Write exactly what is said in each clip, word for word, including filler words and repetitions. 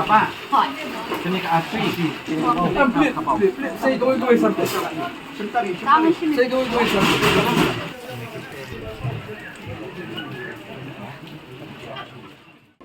Kane ka atri. Say go, go, something. Say go, go, something.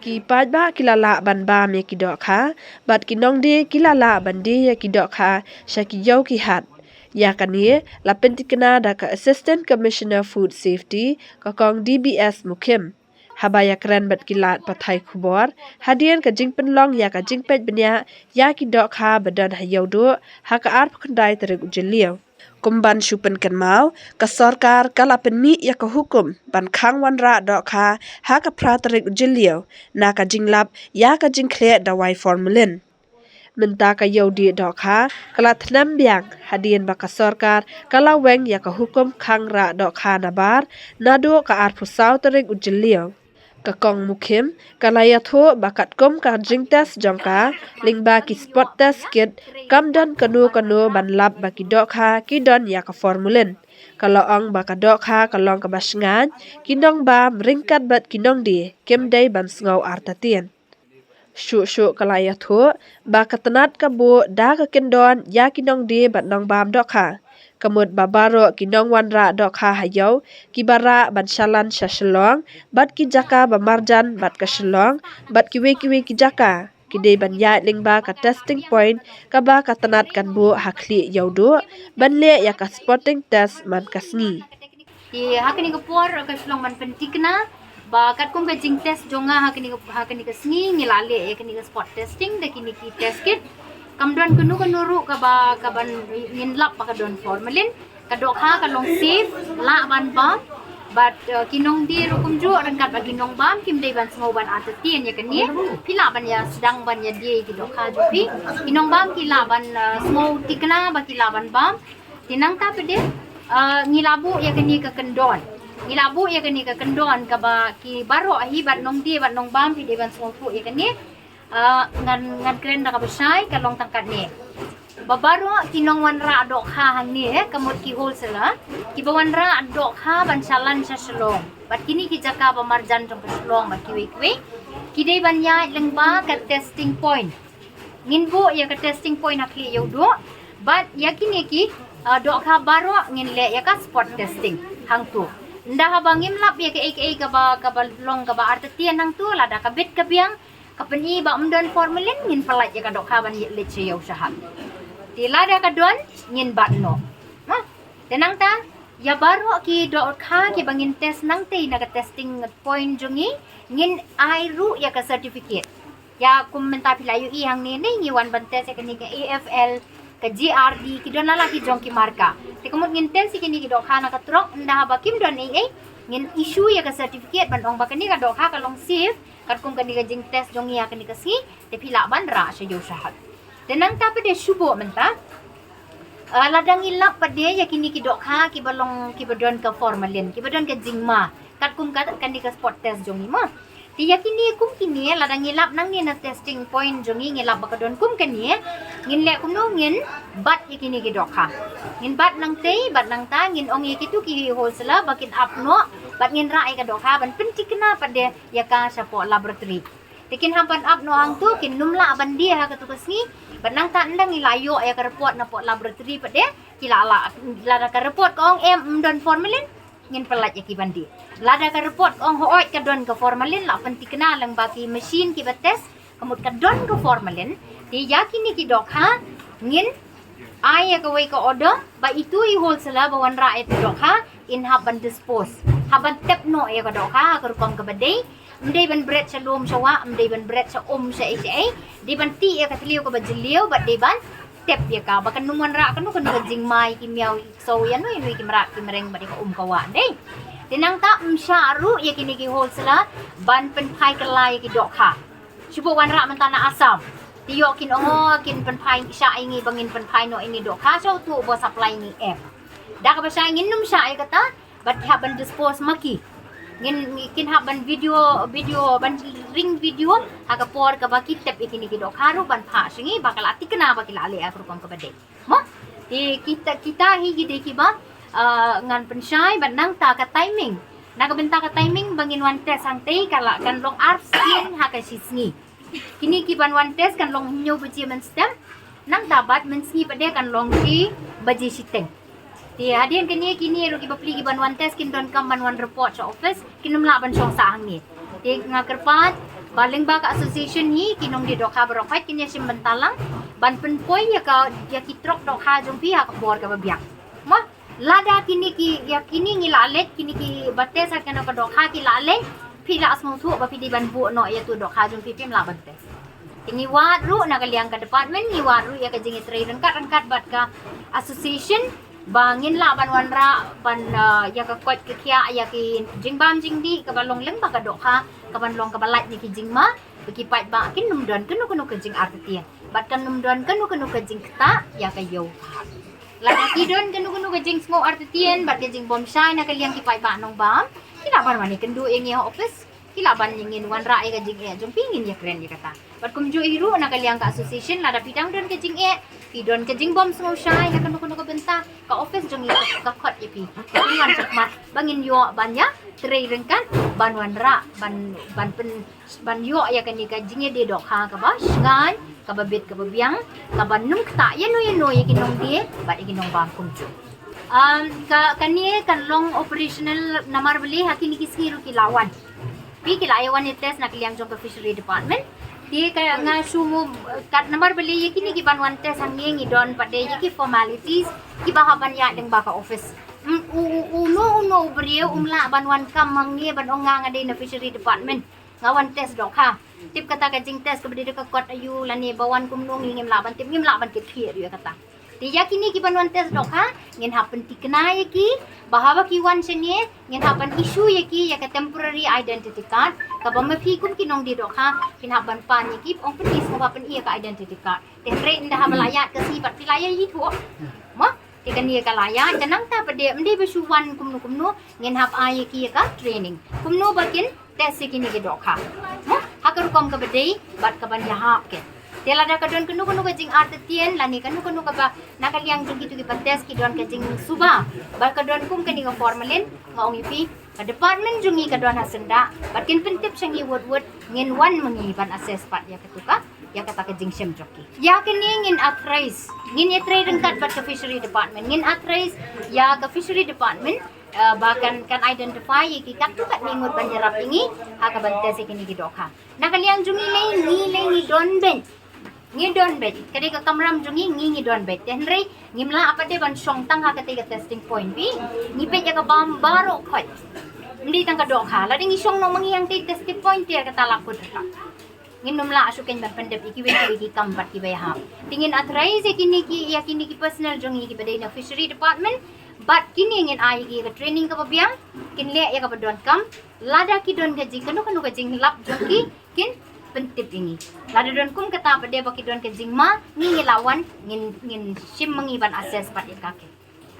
Ki paidbah ki la lah ban bam ïa ki dohkha bad ki nongdie ki la lah ban die ïa ki dohkha sha ki ïew ki hat. Ïa kane la pyntikna da ka Assistant Commissioner Food Safety, ka Kong D B S Mukhim, haba ïakren bad ki lad pathai khubor hadien ka jingpynlong ïa ka jingpeit bniah ïa ki dohkha ba don ha Ïewduh ha ka arphew khyndai tarik u Jylliew. Kum ban shu pynkynmaw, ka sorkar ka la pynmih ïa ka hukum ban khang wanrah dohkha ha ka phra tarik u Jylliew na ka jinglap ïa ka jingkhleh dawai formalin. Mynta ka ïew die dohkha ka la thnem biang hadien ba ka sorkar ka la weng ïa ka hukum khang rah dohkha nabar naduh ka arphew saw tarik u Jylliew. Ka Kong Mukhim ka la ïathuh ba katkum ka jingtest jong ka lyngba ki spot test kit, kam don kano kano ban lap ba ki dohkha ki don ïa ka formalin. Ka la ong ba ka dohkha ka long kaba shngaiñ, ki nongbam ryngkat bad ki nongdie kim dei ban sngew artatien. Shuh shuh ka la ïathuh ba ka tnat ka buh da ka kyndon ïa ki nongdie bad nongbam dohkha. Ka mut ba baroh ki nongwanrah dohkha ha ïew kiba rah ban shalan sha Shillong bad ki jaka ba marjan bad ka Shillong bad kiwei kiwei ki jaka, ki dei ban ïaid lyngba ka testing point kaba ka tnat kan buh ha khlieh Ïewduh ban leh ïa ka spotting test man ka sngi. Te ha kane ka por ka Shillong ban pyntikna ba katkum ka jingtest jong nga ha kane ka, ha kane ka sngi ngi la leh ïa kane ka spot testing da kine ki test kit. Kam don kano kano ruh kaba, kaban ngin lap ba ka don formalin. Ka dohkha ka long safe, lah ban bam. Bad uh, ki nongdie ruh kumjuh ryngkat bad ki nongbam kim dei ban sngew ban artatien ïa kane. Phi lah ban ïa sdang ban ïa die ïa ki dohkha jong phi. Ki nongbam ki lah ban uh, sngew tikna ba ki lah ban bam. Te nangta pat de uh, ngi la buh ïa kane ka kyndon. Ngi la buh ïa kane ka kyndon kaba ki baroh hi bad nongdie bad nongbam phi dei ban sngewthuh ïa kane. Uh, ngan, ngan kren da kaba shai ka long tang katne. Ba baroh ki nongwanrah dohkha hangne, eh, ka mut ki wholesaler kiba wanrah dohkha ban shalan sha Shillong bad kine ki jaka ba marjan jong ka Shillong bad kiwei kiwei, ki dei ban ïaid lyngba ka testing point. Ngin buh ïa ka testing point ha khlieh Ïewduh bad ïa kine ki uh, dohkha baroh ngin leh ïa ka spot testing hangto. Ynda haba ngim lap ïa kaei kaei kaba, kaba long kaba artatien hangto, lada ka bit ka biang ka pyni ba ym don formalin, ngin pyllait ïa ka dohkha ban leit sha ïew sha hat. Te lada ka don ngin bat noh. Te nangta ïa baroh ki dohkha kiba ngin test nangtei na ka testing point jong ngi, ngin ai ruh ïa ka certificate. Ïa kum mynta phi la ïohi hangne ne ngi wan ban test ïa kane ka A F L, ka G R D, ki don la la ki jong ki marka. Te ka mut ngin test ïa kine ki dohkha na ka trok, ynda haba kim don ei ei ngin issue ïa ka certificate ban ong ba kane ka dohkha ka long safe katkum kane ka jingtest jong ngi ha kane ka sngi, te phi lah ban rah sha ïew sha hat. Te nangta pat de shu buh mynta, uh, lada ngi lap pat de ïa kine ki dohkha kiba long, kiba don ka formalin, kiba don ka jingma katkum ka, kane ka spot test jong ngi mo. Te ïa kine kum kine lada ngi lap nangne na testing point jong ngi, ngi lap ba ka don kum kane, ngin leh kumno? Ngin bat ïa kine ki dohkha. Ngin bat nangtei bad nangta ngin ong ïa kitu ki wholesaler ba kin ap noh bad ngin rah ïa ka dohkha ban pyntikna pat de ïa ka shapoh laboratory. Te kin hap ban ap noh hangtu, kin nym lah ban die ha katu ka sngi. Bad nangta ynda ngi la ïoh ïa ka report napoh laboratory pat de, ki la, la, lada ka report ka ong em, ym don formalin, ngin pyllait ïa ki ban die. Lada ka report ka ong hooid ka don ka formalin, la pyntikna lyngba ki machine kiba test, ka mut ka don ka formalin. Te ïa kine ki dohkha ngin ai ïa kawei ka order ba itu i wholesaler ba wanrah ïa ka dohkha in hap ban dispose, hap ban tep noh ïa ka dohkha ha ka rukom kaba dei. Ym dei ban bret sha lum sha wah, ym dei ban bret sha um sha ei sha ei. Dei ban tih ïa ka thliew kaba jylliew bad dei ban tep ïa ka ba kan nym wanrah kano kano ka jingma ïa ki miaw, ïa ki ksew, ïa no ïa no, ïa ki mrad ki mreng bad ïa ka um ka wah, ym dei. Te nangta ym shah ruh ïa kine ki wholesaler ban pynphai kylla ïa ki dohkha. Shu buh wanrah mynta na Assam. Te ïoh kin ong, oh, kin pynphai shah ïa ngi ba ngin pynphai noh ïa ine i dohkha sha utu uba supply ïa ngi, em. Da kaba shai ngin nym shah ïa kata, bad ki hap ban dispose ma ki. Ngin, kin hap ban video, video, ban ring video ha ka por kaba ki tep ïa kine ki dohkha ruh ban phah sha ngi ba ka la tikna ba ki la leh ha ka rukom kaba dei. Mo? Te kita, kita hi ki dei kiba, uh, ngan pynshai bad nangta ka timing. Na ka bynta ka timing ba ngin wan test hangtei ka la kan long ar sien ha ka shi sngi. Kine ki ban wan test kan long hynñiew baje mynstep. Nangta bad mynsngi pat de kan long shi baje shiteng. Te hadien kane kine ruh ki bapli ki ban wan test kin donkam ban wan report sha office, kin ym lah ban shong sah hangne. Te nga kyrpad ba lyngba ka association hi ki nongdie dohkha baroh pat kin ïa shim bynta lang ban pynpoi ïa ka, ïa ki trok dohkha jong phi ha ka por kaba biang. Mo, lada kine ki, ïa kine ngi la leit, kine ki ba test ha kane ka dohkha ki la leit, phi la sngewthuh ba phi dei ban buh noh ïa tu dohkha jong phi, phim lah ban test. Te ngi wad ruh na ka liang ka department, ngi wad ruh ïa ka jingïatrei ryngkat ryngkat bad ka association ba ngin lah ban wanrah ban, uh, ïa ka koit ka khiah, ïa ki jingbam jingdih kaba long lyngba ka dohkha, kaban long kaba lait na ki jingma ba ki paidbah kin ym don kano kano ka jingartatien bad kan ym don kano kano ka jingktah ïa ka ïew. Lada ki don kano kano ka jingsngew artatien bad ka jingbymshai na ka liang ki paidbah nongbam, ki lah ban wan ïakynduh ïa ngi ha office. Ki lah ban ïa ngin wanrah ïa ka jingeh jong phi, ngin ïakren ïa kata. Bad kumjuh hi ruh na ka liang ka association, lada phi dang don ka jingeh, phi don ka jingbymsngewshai ha kano kano ka bynta, ka office jong ngi ka khot ïa phi. Phi wan shakhmat ba ngin ïoh ban ïatrei ryngkat ban wanrah, ban, ban pyn, ban ïoh ïa kane ka jingïadie dohkha kaba shngaiñ, kaba bit kaba biang, kaban ym ktah ïano ïano ïa ki nongdie bad ïa ki nongbam kumjuh. Um, ka, kane kan long operational namar balei ha kine ki sngi ruh ki la wan. Phi ki la ïa wan ïa test na ka liang jong ka fishery department. Te ka nga shu mo, kat namar balei ïa kine ki ban wan test hangne ngi don pat de ïa ki formalities kiba hap ban ïaid lyngba ka office. Mm, u, u, uno uno u briew um lah ban wan kam hangne ban ong nga nga dei na fishery department, nga wan test dohkha. Tip kata ka jingtest kaba dei da ka kot aïu lane ba wan kumno, ngi ngim lah ban tip, ngim lah ban kit khiah ruh ïa kata. Te ïa kine ki ban wan test dohkha ngin hap pynthikna ïa ki ba haba ki wan shane ngin hap ban issue ïa ki ïa ka temporary identity card, kaba ma phi kum ki nongdie dohkha phin hap ban pan ïa ki, ong pynthik sngewbha pyni ïa ka identity card. Te hynrei ynda haba la ïaid ka sngi pat phi la ïa ithuh. Mo, te kane ka la ïaid, te nangta pat de ym dei ba shu wan kumno kumno, ngin hap ai ïa ki ïa ka training kumno ba kin test ïa kine ki dohkha. Mo, ha ka rukom kaba dei bad kaban ïahap ki. Te lada ka don kano kano ka jingartatien lane kano kano kaba na ka liang jong kito kiba test ki don ka jingsuba ba ka don kum kane ka formalin, nga ong ïa phi ka department jong ngi ka don ha syndah bad kin pyntip sha ngi wut wut, ngin wan ma ngi ban assess pat ïa katu ka, ïa kata ka jingshim jong ki. Ïa kane ngin authorize, ngin ïatrei ryngkat bad ka fishery department, ngin authorize ïa ka fishery department, uh, ba kan, kan identify ïa ki katto katne ngut ban ïarap ïa ngi ha ka ban test ïa kine ki dohkha. Na ka liang jong ngi lei, ngi lei ngi don beit. Ngi don beit. Ka dei ka kamram jong ngi, ngi ngi don beit. Te hynrei ngim lah pat de ban shong tang ha katei ka testing point phi. Ngi peit ïa ka bam baroh khoit. Ym dei tang ka dohkha. Lada ngi shong noh ma ngi hangtei testing point te kata la kut. Ngin ym lah shuh kein ban pyndep ïa kiwei kiwei ki kam bad kiba ïahap. Te ngin authorize ïa kine ki, ïa kine ki personnel jong ngi kiba dei na fishery department. Bad kine ngin ai ïa ki ïa ka training kaba biang, kin leh ïa kaba donkam. Lada ki don ka jing, kano kano ka jinglap jong ki, kin pyntip ïa ngi. Lada don kum kata pat de ba ki don ka jingma, ngi ngi la wan, ngin, ngin shim ma ngi ban assess pat ïa ka ki.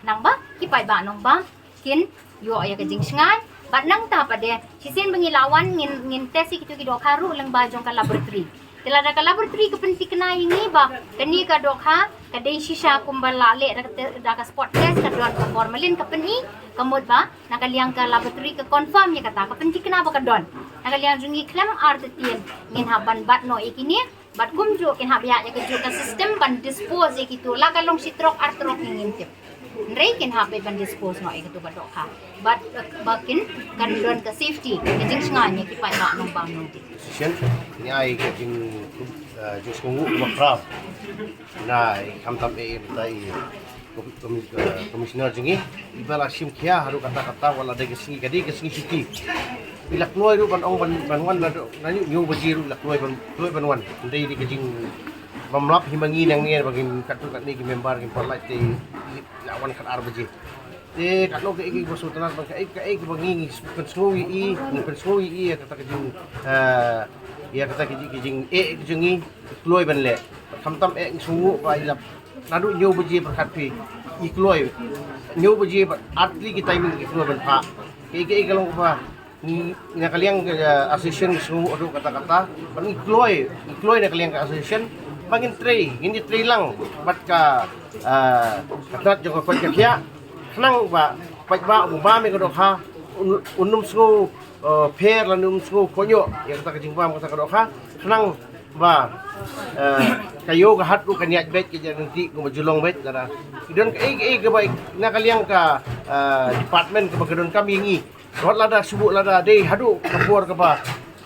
Nangba ki paidbah nongbam kin ïoh ïa ka jingshngaiñ. Bad nangta pat de shisien ba ngi la wan ngin, ngin test ïa kito ki dohkha ruh lyngba jong ka laboratory. Te lada ka laboratory ka pynthikna ïa ngi ba kane ka dohkha ka dei shisha kumba la leh da ka te-, da ka spot test, ka don ka formalin ka pyni, ka mut ba na ka liang ka laboratory ka confirm ïa kata, ka pynthikna ba ka don. Na ka liang jong ngi khlem artatien ngin hap ban bat noh ïa kine. Bad kumjuh kin hap ïa, ïa kajuh ka system ban dispose ïa kito, la ka long shi trok ar trok ngi ngim tip. Hynrei kin hap beit ban dispose noh ïa kito ka dohkha. Bad, eh, ba kin kan don ka safety, ka jingshngaiñ ïa ki paidbah nongbam nongdie. Shisien ngi ai ka jing, eh, jingsngewnguh kaba khraw na i khamtam eh i bynta i Kom-, kom-, eh, Commissioner jong ngi, iba la shim khia haduh katta katta, wat la dei ka sngi, ka dei ka sngi shuti. I la kloi ruh ban ong ban, ban wan la dei, na hynñiew baje ruh i la kloi ban, kloi ban wan. Dei, dei ka jingbymlap hi ma ngi nangne ba ngim katto katne ki member ngim pat lait te i la wan kat ar baje. Te katno kaei kaba sngewtynnat bad kaei kaei kaba ngi, ngi pynsngew ïa i, ngi pynsngew ïa i ïa kata ka jing, eh, ïa kata ka jing, ka jingeh ka jong ngi, kloi ban leh. Khamtam eh ngi sngewnguh ba i la Naduh hynñiew baje pyrkhat phi i kloi. Hynñiew baje bad artylli ki timing i kloi ban phah. Kaei kaei ka long ba ngi na ka liang ka, eh, association ngi sngewnguh haduh katta katta. Ban i kloi, i kloi na ka liang ka association ba ngin trei, ngin ïa trei lang bad ka, eh, ka tnat jong ka koit ka khiah. Khnang ba paidbah u bam ïa ka dohkha un, un ym sngew, eh, pher lane un ym sngew kohnguh ïa kata ka jingbam kata ka dohkha. Khnang Ba, eh, ka ïew ka hat ruh kan ïaid beit, ka ïaid ryntih kum ba ju long beit lada. Ki don kaei kaei kaba na ka liang ka, eh, department kaba ka donkam ïa ngi. Wat lada shu lada dei haduh ka por kaba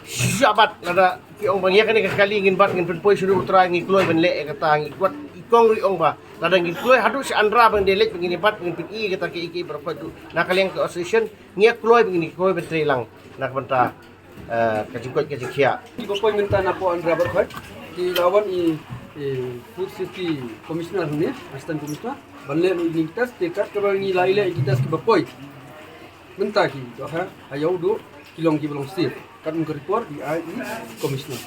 shisha bat lada ki ong ba ïa kane ka kali ngin bat ngin pynpoi sha U Trai, ngi kloi ban leh ïa kata, ngi kwah, i kong ruh i ong ba lada ngin kloi haduh sha Andra ban dei leit ban ngin ïa bat ngin pyni ïa kata kaei kaei baroh khoit ruh. Na ka liang ka association ngi ïa kloi ban ngin ïa kloi ban trei lang na ka bynta, eh, ka jingkoit ka jingkhiah. Kiba poi mynta na poh Andra baroh khoit ki la wan i, i Food Safety Commissioner ne Assistant Commissioner ban leh lut ïa ki test, te kat kaba ngi la ïaleh ïa ki test kiba poi mynta ki dohkha ha ïew duh ki long kiba long safe. Kat mynta ka report i ai i Commissioner.